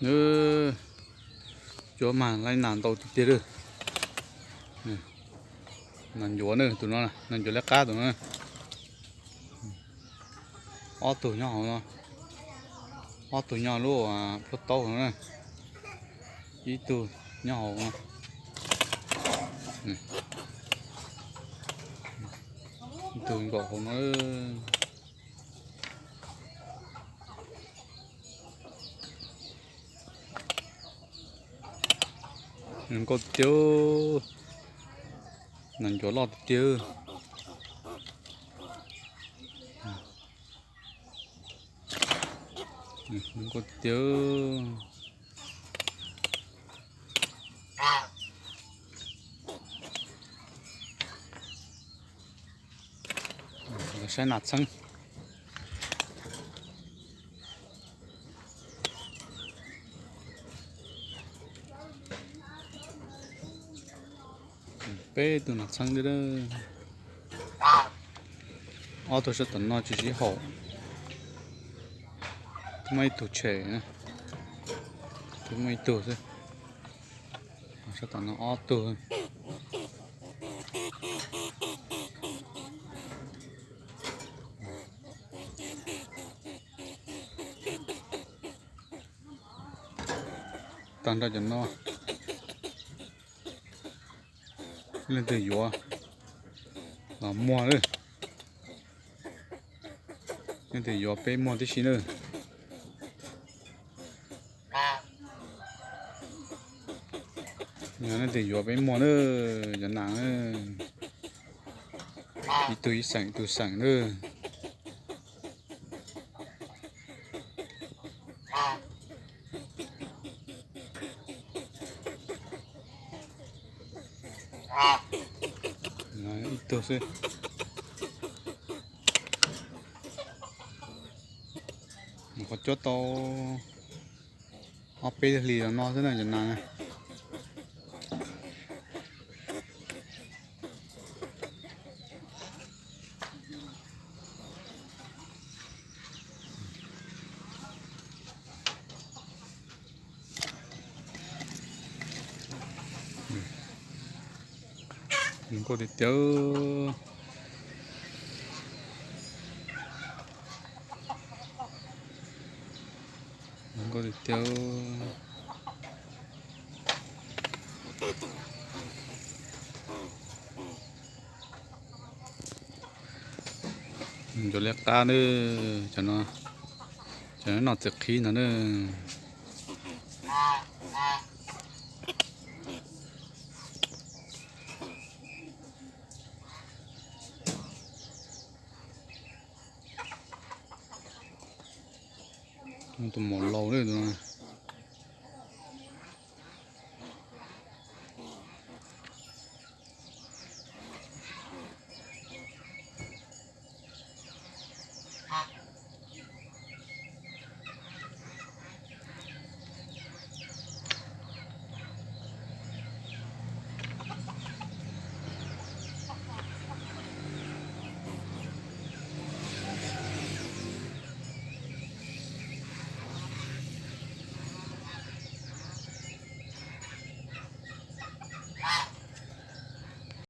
Nws, cuab mag laib nas ntau tiag tiag lawm. Nas ncuav na, tus no nas ncuav liab qab tus no. Ob tug nyob hauv no, ob tug nyob lub plhuab taub no na, ib tug nyob hauv no, ib tug nkaum hauv no. Nkauj tiag, nas ncuav loj tiag tiag. Nkauj tiag. Saib nas txheeb. Peb tug nas txheeb li. Ob tug sab tom no tsis sib haum. Twb muaj ib tug tshem, twb muaj ib tug xwb. Sab tom no ob tug. Tag nrho cov no, leej twg yuav los muag lawm. Leej twg yuav peb muag tib si na. Yog leej twg yuav peb muag na, cov nas, ib tug ib xeem ib tug xeem na. Ib tug xwb. Qhov cuab tau ob peb hlis los no xwb na cov nas. Nkauj tiag tiag. Nkauj tiag tiag. Ncuav liab qab na, cov no, cov no noj txiv qhib no na. Tus maum laus na tus no.